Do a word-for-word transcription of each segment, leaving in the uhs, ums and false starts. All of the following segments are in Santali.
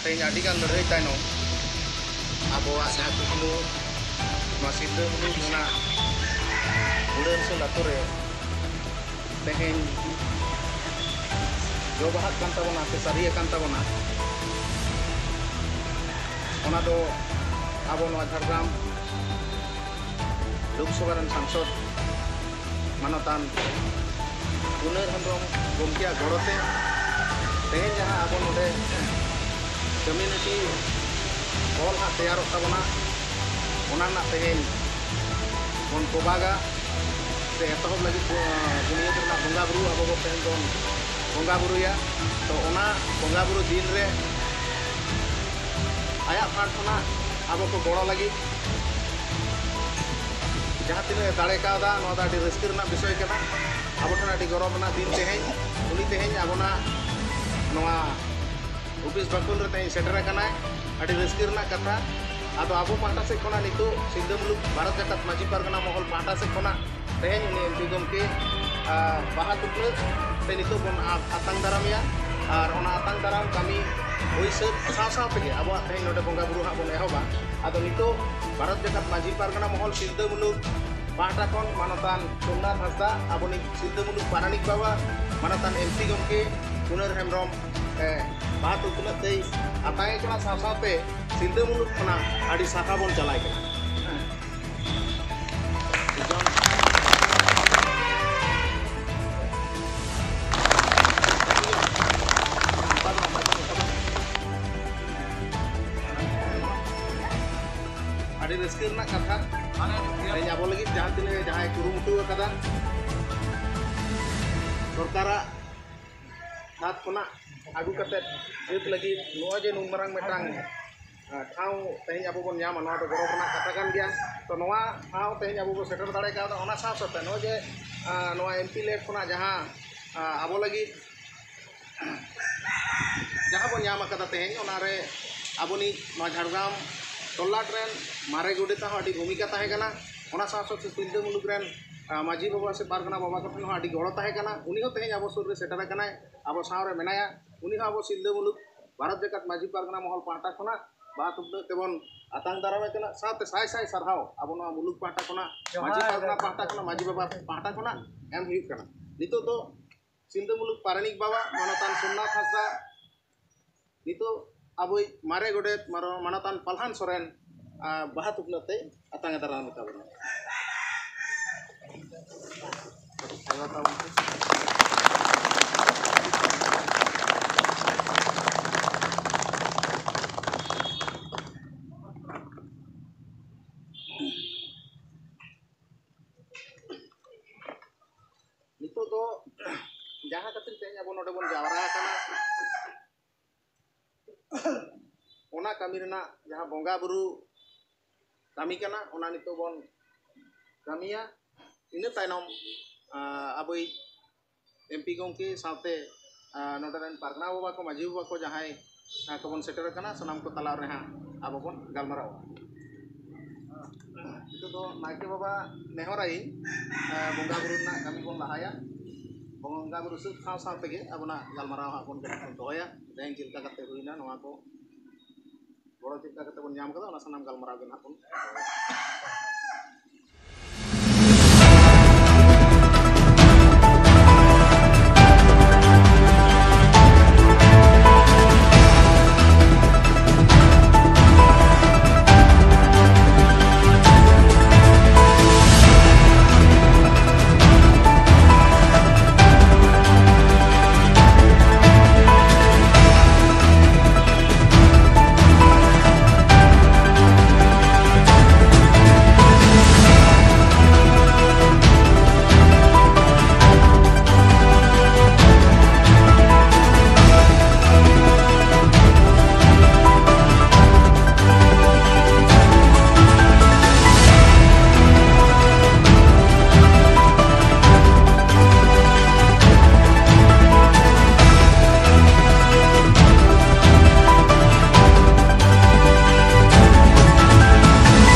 ᱛᱮᱦᱮᱧ ᱟᱹᱰᱤᱜᱟᱱ ᱞᱟᱹᱲᱦᱟᱹᱭ ᱛᱟᱭᱱᱚᱢ ᱟᱵᱚᱣᱟᱜ ᱡᱟᱦᱟᱸ ᱠᱩᱠᱢᱩ, ᱱᱚᱣᱟ ᱥᱤᱞᱫᱟᱹ ᱢᱩᱞᱩᱠ ᱨᱮᱱᱟᱜ ᱩᱲᱟᱹᱱᱥᱳᱞ ᱟᱛᱳ ᱨᱮ ᱛᱮᱦᱮᱧ ᱡᱚ ᱵᱟᱦᱟᱜ ᱠᱟᱱ ᱛᱟᱵᱚᱱᱟ ᱥᱮ ᱥᱟᱹᱨᱤ ᱟᱠᱟᱱ ᱛᱟᱵᱚᱱᱟ, ᱚᱱᱟ ᱫᱚ ᱟᱵᱚ ᱱᱚᱣᱟ ᱡᱷᱟᱲᱜᱨᱟᱢ ᱞᱳᱠᱥᱚᱵᱷᱟ ᱨᱮᱱ ᱥᱟᱝᱥᱚᱫ ᱢᱟᱱᱚᱛᱟᱱ ᱠᱩᱱᱟᱹᱨ ᱦᱮᱢᱵᱨᱚᱢ ᱜᱚᱢᱠᱮᱭᱟᱜ ᱜᱚᱲᱚ ᱛᱮ ᱛᱮᱦᱮᱧ ᱡᱟᱦᱟᱸ ᱟᱵᱚ ᱱᱚᱰᱮ ᱠᱚᱢᱤᱭᱩᱱᱤᱴᱤ ᱦᱚᱞ ᱦᱟᱸᱜ ᱛᱮᱭᱟᱨᱚᱜ ᱛᱟᱵᱚᱱᱟ, ᱚᱱᱟ ᱨᱮᱱᱟᱜ ᱛᱮᱦᱮᱧ ᱵᱚᱱ ᱠᱚᱵᱟᱜᱟ ᱥᱮ ᱮᱛᱚᱦᱚᱵ ᱞᱟᱹᱜᱤᱫ ᱵᱚ-, ᱵᱩᱱᱤᱭᱟᱹᱫ ᱨᱮᱱᱟᱜ ᱵᱚᱸᱜᱟ ᱵᱩᱨᱩ ᱟᱵᱚ ᱵᱚ ᱛᱮᱦᱮᱧ ᱵᱚᱱ ᱵᱚᱸᱜᱟ ᱵᱩᱨᱩᱭᱟ᱾ ᱛᱚ ᱚᱱᱟ ᱵᱚᱸᱜᱟ ᱵᱩᱨᱩ ᱫᱤᱱ ᱨᱮ ᱟᱭᱟᱜ ᱯᱷᱟᱸᱰ ᱠᱷᱚᱱᱟᱜ ᱟᱵᱚ ᱠᱚ ᱜᱚᱲᱚ ᱞᱟᱹᱜᱤᱫ ᱡᱟᱦᱟᱸ ᱛᱤᱱᱟᱹᱜ ᱮ ᱫᱟᱲᱮ ᱠᱟᱣᱫᱟ, ᱱᱚᱣᱟ ᱫᱚ ᱟᱹᱰᱤ ᱨᱟᱹᱥᱠᱟᱹ ᱨᱮᱱᱟᱜ ᱵᱤᱥᱚᱭ ᱠᱟᱱᱟ᱾ ᱟᱵᱚ ᱴᱷᱮᱱ ᱟᱹᱰᱤ ᱜᱚᱨᱚᱵᱽ ᱨᱮᱱᱟᱜ ᱫᱤᱱ ᱛᱮᱦᱮᱧ, ᱩᱱᱤ ᱛᱮᱦᱮᱧ ᱟᱵᱚᱱᱟᱜ ᱱᱚᱣᱟ ᱚᱯᱷᱤᱥ ᱵᱟᱠᱷᱳᱞ ᱨᱮ ᱛᱮᱦᱮᱧ ᱥᱮᱴᱮᱨ ᱟᱠᱟᱱᱟᱭ, ᱟᱹᱰᱤ ᱨᱟᱹᱥᱠᱟᱹ ᱨᱮᱱᱟᱜ ᱠᱟᱛᱷᱟ᱾ ᱟᱫᱚ ᱟᱵᱚ ᱯᱟᱦᱴᱟ ᱥᱮᱫ ᱠᱷᱚᱱᱟᱜ ᱱᱤᱛᱚᱜ ᱥᱤᱞᱫᱟᱹ ᱢᱩᱞᱩᱠ ᱵᱷᱟᱨᱚᱛ ᱡᱟᱠᱟᱛ ᱢᱟᱹᱡᱷᱤ ᱯᱟᱨᱜᱟᱱᱟ ᱢᱚᱦᱚᱞ ᱯᱟᱦᱴᱟ ᱥᱮᱫ ᱠᱷᱚᱱᱟᱜ ᱛᱮᱦᱮᱧ ᱩᱱᱤ ᱮᱢᱯᱤ ᱜᱚᱢᱠᱮ, ᱟ, ᱵᱟᱦᱟ ᱛᱩᱯᱞᱟᱹ ᱛᱮ ᱱᱤᱛᱚᱜ ᱵᱚᱱ ᱟ-, ᱟᱛᱟᱝ ᱫᱟᱨᱟᱢᱮᱭᱟ᱾ ᱟᱨ ᱚᱱᱟ ᱟᱛᱟᱝ ᱫᱟᱨᱟᱢ ᱠᱟᱹᱢᱤ ᱦᱩᱭ ᱥᱟᱹᱛ ᱥᱟᱶ ᱥᱟᱶ ᱛᱮᱜᱮ ᱟᱵᱚᱣᱟᱜ ᱛᱮᱦᱮᱧ ᱱᱚᱰᱮ ᱵᱚᱸᱜᱟ ᱵᱩᱨᱩ ᱦᱟᱸᱜ ᱵᱚᱱ ᱮᱦᱚᱵᱟ᱾ ᱟᱫᱚ ᱱᱤᱛᱚᱜ ᱵᱷᱟᱨᱚᱛ ᱡᱟᱠᱟᱛ ᱢᱟᱹᱡᱷᱤ ᱯᱟᱨᱜᱟᱱᱟ ᱢᱚᱦᱚᱞ ᱥᱤᱞᱫᱟᱹ ᱢᱩᱞᱩᱠ ᱯᱟᱦᱴᱟ ᱠᱷᱚᱱ ᱢᱟᱱᱚᱛᱟᱱ ᱥᱳᱢᱱᱟᱛᱷ ᱦᱟᱸᱥᱫᱟ, ᱟᱵᱚᱱᱤᱡ ᱥᱤᱞᱫᱟᱹ ᱢᱩᱞᱩᱠ ᱯᱟᱨᱟᱱᱤᱠ ᱵᱟᱵᱟ, ᱢᱟᱱᱚᱛᱟᱱ ᱮᱢᱯᱤ ᱜᱚᱢᱠᱮ ᱠᱩᱱᱟᱹᱨ ᱦᱮᱢᱵᱨᱚᱢ, ᱮ, ᱵᱟᱦᱟ ᱛᱩᱯᱞᱟᱹ ᱛᱮᱭ ᱟᱛᱟᱝ ᱮ ᱠᱟᱱᱟ, ᱥᱟᱶ ᱥᱟᱶᱛᱮ ᱥᱤᱞᱫᱟᱹ ᱢᱩᱞᱩᱠ ᱠᱷᱚᱱᱟᱜ ᱟᱹᱰᱤ ᱥᱟᱨᱦᱟᱣ ᱵᱚᱱ ᱪᱟᱞᱟᱭ ᱠᱟᱱᱟ᱾ ᱟᱹᱰᱤ ᱨᱟᱹᱥᱠᱟᱹ ᱨᱮᱱᱟᱜ ᱠᱟᱛᱷᱟ᱾ ᱛᱮᱦᱮᱧ ᱟᱵᱚ ᱞᱟᱹᱜᱤᱫ ᱡᱟᱦᱟᱸ ᱛᱤᱱᱟᱹᱜ ᱡᱟᱦᱟᱸᱭ ᱠᱩᱨᱩᱢᱩᱴᱩ ᱟᱠᱟᱫᱟ, ᱥᱚᱨᱠᱟᱨᱟᱜ ᱠᱷᱟᱛ ᱠᱷᱚᱱᱟᱜ ᱟᱹᱜᱩ ᱠᱟᱛᱮᱫ ᱡᱟᱹᱛ ᱞᱟᱹᱜᱤᱫ ᱱᱚᱜᱼᱚᱭ ᱡᱮ ᱱᱩᱱ ᱢᱟᱨᱟᱝ ᱢᱤᱫᱴᱟᱝ, ᱟ, ᱴᱷᱟᱶ ᱛᱮᱦᱮᱧ ᱟᱵᱚ ᱵᱚᱱ ᱧᱟᱢᱟ, ᱱᱚᱣᱟ ᱫᱚ ᱜᱚᱨᱚᱵᱽ ᱨᱮᱱᱟᱜ ᱠᱟᱛᱷᱟ ᱠᱟᱱ ᱜᱮᱭᱟ᱾ ᱛᱚ, ᱱᱚᱣᱟ ᱴᱷᱟᱶ ᱛᱮᱦᱮᱧ ᱟᱵᱚ ᱵᱚᱱ ᱥᱮᱴᱮᱨ ᱫᱟᱲᱮ ᱠᱟᱣᱫᱟ, ᱚᱱᱟ ᱥᱟᱶ ᱥᱟᱶᱛᱮ ᱱᱚᱜᱼᱚᱭ ᱡᱮ, ᱟ, ᱱᱚᱣᱟ ᱮᱢᱯᱤ ᱞᱮᱰ ᱠᱷᱚᱱᱟᱜ ᱡᱟᱦᱟᱸ, ᱟ, ᱟᱵᱚ ᱞᱟᱹᱜᱤᱫ ᱡᱟᱦᱟᱸ ᱵᱚᱱ ᱧᱟᱢ ᱟᱠᱟᱫᱟ ᱛᱮᱦᱮᱧ, ᱚᱱᱟᱨᱮ ᱟᱵᱚᱱᱤᱡ ᱱᱚᱣᱟ ᱡᱷᱟᱲᱜᱨᱟᱢ ᱛᱚᱞᱞᱟᱴ ᱨᱮᱱ ᱢᱟᱨᱮ ᱜᱚᱰᱮᱛᱟᱜ ᱦᱚᱸ ᱟᱹᱰᱤ ᱵᱷᱩᱢᱤᱠᱟ ᱛᱟᱦᱮᱸ ᱠᱟᱱᱟ᱾ ᱚᱱᱟ ᱥᱟᱶ ᱥᱟᱶᱛᱮ ᱥᱤᱞᱫᱟᱹ ᱢᱩᱞᱩᱠ ᱨᱮᱱ, ᱟ, ᱢᱟᱹᱡᱷᱤ ᱵᱟᱵᱟ ᱥᱮ ᱯᱟᱨᱜᱟᱱᱟ ᱵᱟᱵᱟ ᱠᱚᱴᱷᱮᱱ ᱦᱚᱸ ᱟᱹᱰᱤ ᱜᱚᱲᱚ ᱛᱟᱦᱮᱸ ᱠᱟᱱᱟ᱾ ᱩᱱᱤ ᱦᱚᱸ ᱛᱮᱦᱮᱧ ᱟᱵᱚ ᱥᱩᱨ ᱨᱮ ᱥᱮᱴᱮᱨ ᱟᱠᱟᱱᱟᱭ, ᱟᱵᱚ ᱥᱟᱶ ᱨᱮ ᱢᱮᱱᱟᱭᱟ᱾ ᱩᱱᱤ ᱦᱚᱸ ᱟᱵᱚ ᱥᱤᱞᱫᱟᱹ ᱢᱩᱞᱩᱠ ᱵᱷᱟᱨᱚᱛ ᱡᱟᱠᱟᱛ ᱢᱟᱹᱡᱷᱤ ᱯᱟᱨᱜᱟᱱᱟ ᱢᱚᱦᱚᱞ ᱯᱟᱦᱴᱟ ᱠᱷᱚᱱᱟᱜ ᱵᱟᱦᱟ ᱛᱷᱩᱯᱱᱟᱹᱜ ᱛᱮᱵᱚᱱ ᱟᱛᱟᱝ ᱫᱟᱨᱟᱢᱮ ᱠᱟᱱᱟ᱾ ᱥᱟᱶᱛᱮ ᱥᱟᱭ ᱥᱟᱭ ᱥᱟᱨᱦᱟᱣ ᱟᱵᱚ ᱱᱚᱣᱟ ᱢᱩᱞᱩᱠ ᱯᱟᱦᱴᱟ ᱠᱷᱚᱱᱟᱜ, ᱢᱟᱹᱡᱷᱤ ᱡᱚᱦᱟᱨ᱾ ᱯᱟᱨᱜᱟᱱᱟ ᱯᱟᱦᱴᱟ ᱠᱷᱚᱱᱟᱜ, ᱢᱟᱹᱡᱷᱤ ᱵᱟᱵᱟ ᱯᱟᱦᱴᱟ ᱠᱷᱚᱱᱟᱜ ᱮᱢ ᱦᱩᱭᱩᱜ ᱠᱟᱱᱟ᱾ ᱱᱤᱛᱚᱜ ᱫᱚ ᱥᱤᱞᱫᱟᱹ ᱢᱩᱞᱩᱠ ᱯᱟᱨᱟᱱᱤᱠ ᱵᱟᱵᱟ ᱢᱟᱱᱚᱛᱟᱱ ᱥᱳᱢᱱᱟᱛᱷ ᱦᱟᱸᱥᱫᱟ ᱱᱤᱛᱚᱜ ᱟᱵᱚᱭᱤᱡ ᱢᱟᱨᱮ ᱜᱚᱰᱮᱛ ᱢᱟᱨᱚ-, ᱢᱟᱱᱚᱛᱟᱱ ᱯᱟᱞᱦᱟᱱ ᱥᱚᱨᱮᱱ, ᱟ, ᱵᱟᱦᱟ ᱛᱷᱩᱯᱱᱟᱹᱜ ᱛᱮ ᱟᱛᱟᱝ ᱮ ᱫᱟᱨᱟᱢ ᱢᱮᱛᱟ ᱵᱚᱱᱟ᱾ ᱱᱤᱛᱚᱜ ᱫᱚ ᱡᱟᱦᱟᱸ ᱠᱷᱟᱹᱛᱤᱨ ᱛᱮᱦᱮᱧ ᱟᱵᱚ ᱱᱚᱰᱮ ᱵᱚᱱ ᱡᱟᱣᱨᱟ ᱟᱠᱟᱱᱟ, ᱚᱱᱟ ᱠᱟᱹᱢᱤ ᱨᱮᱱᱟᱜ ᱡᱟᱦᱟᱸ ᱵᱚᱸᱜᱟ ᱵᱩᱨᱩ ᱠᱟᱹᱢᱤ ᱠᱟᱱᱟ, ᱚᱱᱟ ᱱᱤᱛᱚᱜ ᱵᱚᱱ ᱠᱟᱹᱢᱤᱭᱟ᱾ ᱤᱱᱟᱹ ᱛᱟᱭᱱᱚᱢ, ᱟ, ᱟᱵᱚᱭᱤᱡ ᱮᱢ ᱯᱤ ᱜᱚᱢᱠᱮ ᱥᱟᱶᱛᱮ, ᱟ, ᱱᱚᱰᱮ ᱨᱮᱱ ᱯᱟᱨᱜᱟᱱᱟ ᱵᱟᱵᱟ ᱠᱚ, ᱢᱟᱹᱡᱷᱤ ᱵᱟᱵᱟ ᱠᱚ ᱡᱟᱦᱟᱸᱭ, ᱟ, ᱠᱚᱵᱚᱱ ᱥᱮᱴᱮᱨ ᱟᱠᱟᱱᱟ, ᱥᱟᱱᱟᱢ ᱠᱚ ᱛᱟᱞᱟ ᱨᱮ ᱦᱟᱸᱜ ᱟᱵᱚ ᱵᱚᱱ ᱜᱟᱞᱢᱟᱨᱟᱣᱟ᱾ ᱱᱤᱛᱚᱜ ᱫᱚ ᱱᱟᱭᱠᱮ ᱵᱟᱵᱟ ᱱᱮᱦᱚᱨᱟᱭᱤᱧ, ᱟ, ᱵᱚᱸᱜᱟ ᱵᱩᱨᱩ ᱨᱮᱱᱟᱜ ᱠᱟᱹᱢᱤ ᱵᱚᱱ ᱞᱟᱦᱟᱭᱟ᱾ ᱵᱚᱸᱜᱟ ᱵᱩᱨᱩ ᱥᱟᱹᱛ ᱥᱟᱶ ᱥᱟᱶ ᱛᱮᱜᱮ ᱟᱵᱚᱱᱟᱜ ᱜᱟᱞᱢᱟᱨᱟᱣ ᱦᱟᱸᱜ ᱵᱚᱱ ᱫᱚᱦᱚᱭᱟ᱾ ᱛᱮᱦᱮᱧ ᱪᱮᱫ ᱞᱮᱠᱟ ᱠᱟᱛᱮ ᱦᱩᱭᱱᱟ, ᱱᱚᱣᱟ ᱠᱚ ᱜᱚᱲᱚ ᱪᱮᱫ ᱞᱮᱠᱟ ᱠᱟᱛᱮ ᱵᱚᱱ ᱧᱟᱢ ᱠᱟᱫᱟ, ᱚᱱᱟ ᱥᱟᱱᱟᱢ ᱜᱟᱞᱢᱟᱨᱟᱣ ᱜᱮ ᱱᱟᱦᱟᱜ ᱵᱚᱱ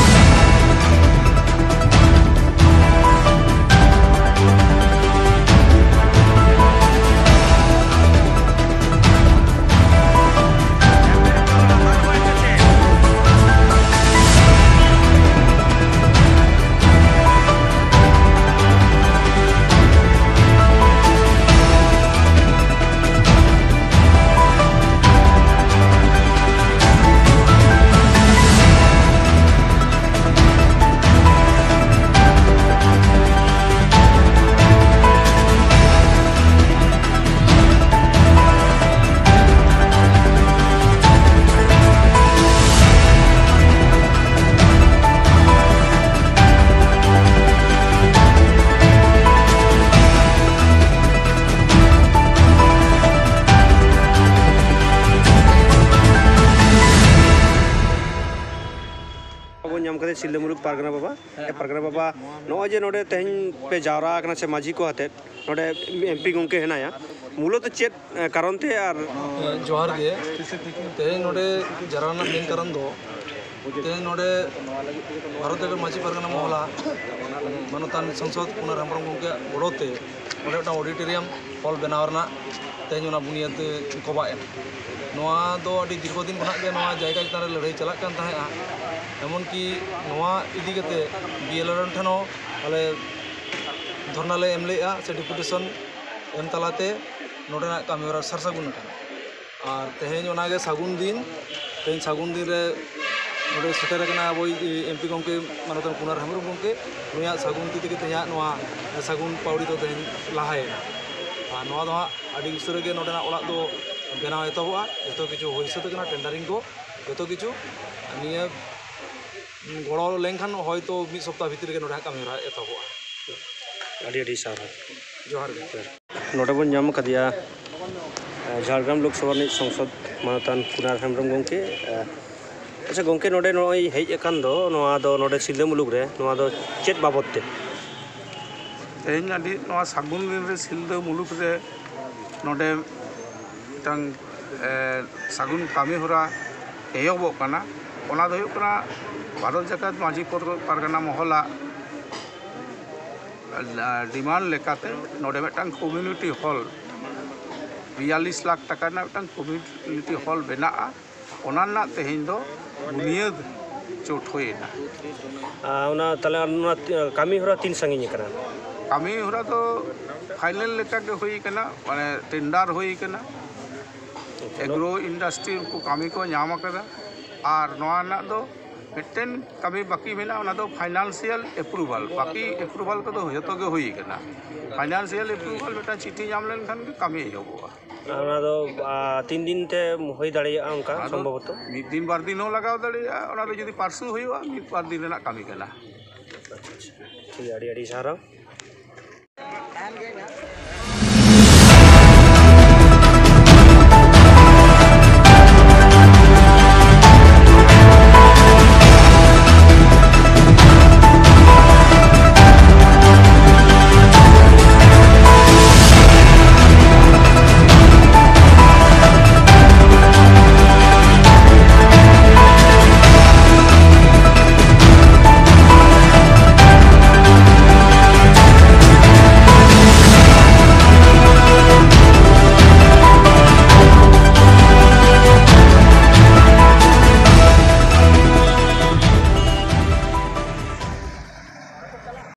ᱥᱤᱞᱫᱟᱹ ᱢᱩᱞᱩᱠ ᱯᱟᱨᱜᱟᱱᱟ ᱵᱟᱵᱟ, ᱮ ᱯᱟᱨᱜᱟᱱᱟ ᱵᱟᱵᱟ, ᱱᱚᱜᱼᱚᱭ ᱡᱮ ᱱᱚᱰᱮ ᱛᱮᱦᱮᱧ ᱯᱮ ᱡᱟᱣᱨᱟ ᱟᱠᱟᱱᱟ ᱥᱮ ᱢᱟᱹᱡᱷᱤ ᱠᱚ ᱟᱛᱮᱫ ᱱᱚᱰᱮ ᱮᱢᱯᱤ ᱜᱚᱢᱠᱮ ᱦᱮᱱᱟᱭᱟ, ᱢᱩᱞᱚᱛ ᱪᱮᱫ, ᱮ, ᱠᱟᱨᱚᱱ ᱛᱮ? ᱟᱨ ᱡᱚᱦᱟᱨ ᱜᱮ᱾ ᱛᱮᱦᱮᱧ ᱱᱚᱰᱮ ᱡᱟᱣᱨᱟ ᱨᱮᱱᱟᱜ ᱢᱮᱱ ᱠᱟᱨᱚᱱ ᱫᱚ, ᱛᱮᱦᱮᱧ ᱱᱚᱰᱮ ᱵᱷᱟᱨᱚᱛ ᱡᱟᱠᱟᱛ ᱢᱟᱹᱡᱷᱤ ᱯᱟᱨᱜᱟᱱᱟ ᱢᱚᱦᱚᱞᱟ ᱢᱟᱱᱚᱛᱟᱱ ᱥᱟᱝᱥᱚᱫ ᱠᱩᱱᱟᱨ ᱦᱮᱢᱵᱨᱚᱢ ᱜᱚᱢᱠᱮᱭᱟᱜ ᱜᱚᱲᱚ ᱛᱮ ᱱᱚᱰᱮ ᱢᱤᱫᱴᱟᱝ ᱚᱰᱤᱴᱳᱨᱤᱭᱟᱢ ᱦᱚᱞ ᱵᱮᱱᱟᱣ ᱨᱮᱱᱟᱜ ᱛᱮᱦᱮᱧ ᱚᱱᱟ ᱵᱩᱱᱤᱭᱟᱹᱫ ᱠᱚᱵᱟᱜ ᱮᱱᱟ᱾ ᱱᱚᱣᱟ ᱫᱚ ᱟᱹᱰᱤ ᱫᱤᱨᱜᱷᱚ ᱫᱤᱱ ᱠᱷᱚᱱᱟᱜ ᱜᱮ ᱱᱚᱣᱟ ᱡᱟᱭᱜᱟ ᱪᱮᱛᱟᱱ ᱨᱮ ᱞᱟᱹᱲᱦᱟᱹᱭ ᱪᱟᱞᱟᱜ ᱠᱟᱱ ᱛᱟᱦᱮᱸᱫᱼᱟ᱾ ᱮᱢᱚᱱᱠᱤ ᱱᱚᱣᱟ ᱤᱫᱤ ᱠᱟᱛᱮ ᱵᱤ ᱮᱞ ᱳ ᱴᱷᱮᱱ ᱦᱚᱸ ᱟᱞᱮ ᱫᱷᱚᱨᱱᱟ ᱞᱮ ᱮᱢ ᱞᱮᱫᱼᱟ ᱥᱮ ᱰᱮᱯᱩᱴᱮᱥᱚᱱ ᱮᱢ ᱛᱟᱞᱟᱛᱮ ᱱᱚᱰᱮᱱᱟᱜ ᱠᱟᱹᱢᱤᱦᱚᱨᱟ ᱥᱟᱨ ᱥᱟᱹᱜᱩᱱ ᱟᱠᱟᱱᱟ᱾ ᱟᱨ ᱛᱮᱦᱮᱧ ᱚᱱᱟᱜᱮ ᱥᱟᱹᱜᱩᱱ ᱫᱤᱱ, ᱛᱮᱦᱮᱧ ᱥᱟᱹᱜᱩᱱ ᱫᱤᱱ ᱨᱮ ᱱᱚᱰᱮ ᱥᱮᱴᱮᱨ ᱟᱠᱟᱱᱟ ᱟᱵᱚᱭᱤᱡ ᱮᱢ ᱯᱤ ᱜᱚᱢᱠᱮ ᱢᱟᱱᱚᱛᱟᱱ ᱠᱩᱱᱟᱨ ᱦᱮᱢᱵᱨᱚᱢ ᱜᱚᱢᱠᱮ᱾ ᱱᱩᱭᱟᱜ ᱥᱟᱹᱜᱩᱱ ᱛᱤ ᱛᱮᱜᱮ ᱛᱮᱦᱮᱧᱟᱜ ᱱᱚᱣᱟ ᱥᱟᱹᱜᱩᱱ ᱯᱟᱹᱣᱲᱤ ᱫᱚ ᱛᱮᱦᱮᱧ ᱞᱟᱦᱟᱭᱮᱱᱟ᱾ ᱟᱨ ᱱᱚᱣᱟ ᱫᱚ ᱦᱟᱸᱜ ᱟᱹᱰᱤ ᱩᱥᱟᱹᱨᱟ ᱜᱮ ᱱᱚᱰᱮᱱᱟᱜ ᱚᱲᱟᱜ ᱫᱚ ᱵᱮᱱᱟᱣ ᱮᱛᱚᱦᱚᱵᱚᱜᱼᱟ᱾ ᱡᱚᱛᱚ ᱠᱤᱪᱷᱩ ᱦᱩᱭ ᱥᱟᱹᱛ ᱟᱠᱟᱱᱟ, ᱴᱮᱱᱰᱟᱨᱤᱝ ᱠᱚ, ᱡᱚᱛᱚ ᱠᱤᱪᱷᱩ ᱱᱤᱭᱟᱹ ᱜᱚᱲᱚ ᱞᱮᱱᱠᱷᱟᱱ ᱦᱚᱭᱛᱳ ᱢᱤᱫ ᱥᱚᱯᱛᱟᱦ ᱵᱷᱤᱛᱤᱨ ᱨᱮᱜᱮ ᱱᱚᱰᱮ ᱦᱟᱸᱜ ᱠᱟᱹᱢᱤ ᱦᱚᱨᱟ ᱮᱛᱚᱦᱚᱵᱚᱜᱼᱟ᱾ ᱟᱹᱰᱤ ᱟᱹᱰᱤ ᱥᱟᱨᱦᱟᱣ᱾ ᱡᱚᱦᱟᱨ ᱜᱮ᱾ ᱱᱚᱰᱮ ᱵᱚᱱ ᱧᱟᱢ ᱟᱠᱟᱫᱮᱭᱟ, ᱮ, ᱡᱷᱟᱲᱜᱨᱟᱢ ᱞᱳᱠᱥᱚᱵᱷᱟ ᱨᱤᱱᱤᱡ ᱥᱚᱝᱥᱚᱫ ᱢᱟᱱᱚᱛᱟᱱ ᱠᱩᱱᱟᱨ ᱦᱮᱢᱵᱨᱚᱢ ᱜᱚᱢᱠᱮ᱾ ᱮ, ᱟᱪᱪᱷᱟ ᱜᱚᱢᱠᱮ, ᱱᱚᱰᱮ ᱱᱚᱜᱼᱚᱭ ᱦᱮᱡ ᱟᱠᱟᱱ ᱫᱚ, ᱱᱚᱣᱟ ᱫᱚ ᱱᱚᱰᱮ ᱥᱤᱞᱫᱟᱹ ᱢᱩᱞᱩᱠ ᱨᱮ, ᱱᱚᱣᱟ ᱫᱚ ᱪᱮᱫ ᱵᱟᱵᱚᱫ ᱛᱮ? ᱛᱮᱦᱮᱧ ᱟᱹᱰᱤ ᱱᱚᱣᱟ ᱥᱟᱹᱜᱩᱱ ᱫᱤᱱ ᱨᱮ ᱥᱤᱞᱫᱟᱹ ᱢᱩᱞᱩᱠ ᱨᱮ ᱱᱚᱰᱮ ᱢᱤᱫᱴᱟᱝ, ᱮ, ᱥᱟᱹᱜᱩᱱ ᱠᱟᱹᱢᱤ ᱦᱚᱨᱟ ᱮᱦᱚᱵᱚᱜ ᱠᱟᱱᱟ᱾ ᱚᱱᱟ ᱫᱚ ᱦᱩᱭᱩᱜ ᱠᱟᱱᱟ ᱵᱷᱟᱨᱚᱛ ᱡᱟᱠᱟᱛ ᱢᱟᱹᱡᱷᱤ ᱯᱚᱨᱜᱚ-, ᱯᱟᱨᱜᱟᱱᱟ ᱢᱚᱦᱚᱞᱟᱜ ᱰᱤᱢᱟᱱᱰ ᱞᱮᱠᱟᱛᱮ ᱱᱚᱰᱮ ᱢᱤᱫᱴᱟᱝ ᱠᱚᱢᱤᱭᱩᱱᱤᱴᱤ ᱦᱚᱞ, ᱵᱤᱭᱟᱞᱞᱤᱥ ᱞᱟᱠᱷ ᱴᱟᱠᱟ ᱨᱮᱱᱟᱜ ᱢᱤᱫᱴᱟᱝ ᱠᱚᱢᱤᱭᱩᱱᱤᱴᱤ ᱦᱚᱞ ᱵᱮᱱᱟᱜᱼᱟ᱾ ᱚᱱᱟ ᱨᱮᱱᱟᱜ ᱛᱮᱦᱮᱧ ᱫᱚ ᱵᱩᱱᱤᱭᱟᱹᱫ ᱪᱚᱴ ᱦᱩᱭᱮᱱᱟ᱾ ᱟᱨ ᱚᱱᱟ ᱛᱟᱦᱞᱮ ᱚᱱᱟ ᱠᱟᱹᱢᱤ ᱦᱚᱨᱟ ᱛᱤᱱ ᱥᱟᱺᱜᱤᱧ ᱟᱠᱟᱱᱟ? ᱠᱟᱹᱢᱤ ᱦᱚᱨᱟ ᱫᱚ ᱯᱷᱟᱭᱱᱮᱞ ᱞᱮᱠᱟ ᱜᱮ ᱦᱩᱭ ᱟᱠᱟᱱᱟ, ᱢᱟᱱᱮ ᱴᱮᱱᱰᱟᱨ ᱦᱩᱭ ᱟᱠᱟᱱᱟ᱾ ᱮᱜᱽᱨᱳ ᱤᱱᱰᱟᱥᱴᱨᱤ ᱩᱱᱠᱩ ᱠᱟᱹᱢᱤ ᱠᱚ ᱧᱟᱢ ᱟᱠᱟᱫᱟ᱾ ᱟᱨ ᱱᱚᱣᱟ ᱨᱮᱱᱟᱜ ᱫᱚ ᱢᱤᱫᱴᱮᱱ ᱠᱟᱹᱢᱤ ᱵᱟᱹᱠᱤ ᱢᱮᱱᱟᱜᱼᱟ, ᱚᱱᱟ ᱫᱚ ᱯᱷᱟᱭᱱᱟᱱᱥᱤᱭᱟᱞ ᱮᱯᱨᱩᱵᱷᱟᱞ᱾ ᱵᱟᱹᱠᱤ ᱮᱯᱨᱩᱵᱷᱟᱞ ᱠᱚᱫᱚ ᱡᱚᱛᱚ ᱜᱮ ᱦᱩᱭ ᱟᱠᱟᱱᱟ᱾ ᱯᱷᱟᱭᱱᱟᱱᱥᱤᱭᱟᱞ ᱮᱯᱨᱩᱵᱷᱟᱞ ᱢᱤᱫᱴᱟᱝ ᱪᱤᱴᱷᱤ ᱧᱟᱢ ᱞᱮᱱᱠᱷᱟᱱ ᱜᱮ ᱠᱟᱹᱢᱤ ᱮᱦᱚᱵᱚᱜᱼᱟ᱾ ᱟᱨ ᱚᱱᱟ ᱫᱚ, ᱟ, ᱛᱤᱱ ᱫᱤᱱ ᱛᱮ ᱦᱩᱭ ᱫᱟᱲᱮᱭᱟᱜᱼᱟ ᱚᱱᱠᱟ ᱟᱫᱚ ᱥᱚᱢᱵᱷᱚᱵᱚᱛᱚ? ᱢᱤᱫ ᱫᱤᱱ ᱵᱟᱨ ᱫᱤᱱ ᱦᱚᱸ ᱞᱟᱜᱟᱣ ᱫᱟᱲᱮᱭᱟᱜᱼᱟ, ᱚᱱᱟ ᱫᱚ ᱡᱩᱫᱤ ᱯᱟᱨᱥᱩ ᱦᱩᱭᱩᱜᱼᱟ, ᱢᱤᱫ ᱵᱟᱨ ᱫᱤᱱ ᱨᱮᱱᱟᱜ ᱠᱟᱹᱢᱤ ᱠᱟᱱᱟ᱾ ᱟᱪᱪᱷᱟ, ᱟᱪᱪᱷᱟ᱾ ᱴᱷᱤᱠ ᱜᱮᱭᱟ, ᱟᱹᱰᱤ ᱟᱹᱰᱤ ᱥᱟᱨᱦᱟᱣ᱾